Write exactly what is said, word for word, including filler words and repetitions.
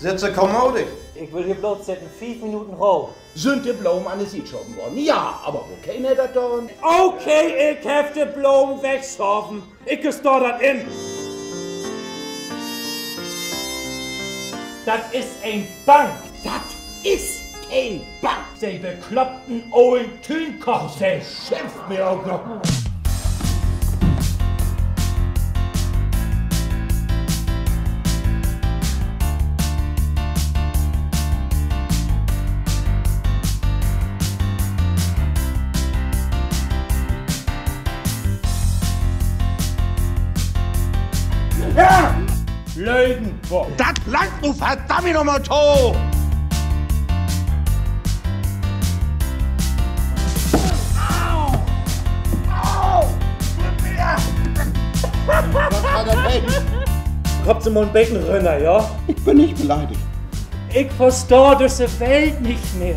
Sitt Se kommodig. Ik will hier blots sitten, fief Minuten Roh. Sünd de Blomen an de Siet schaven worrn? Ja, aver wokeen hett dat daan? Okay, ik heff de Blomen wegschaven. Ik gestah dat in. Dat is en Bank. Dat is keen Bank, de bekloppten olen Tüünkoch. Se schimpt mi ok noch. Lögen! Dat langt nu verdammi noch mal to! Kaamt Se mal en beten rünner, ja? Ik bün nich beleidigt. Ik verstah düsse Welt nich mehr.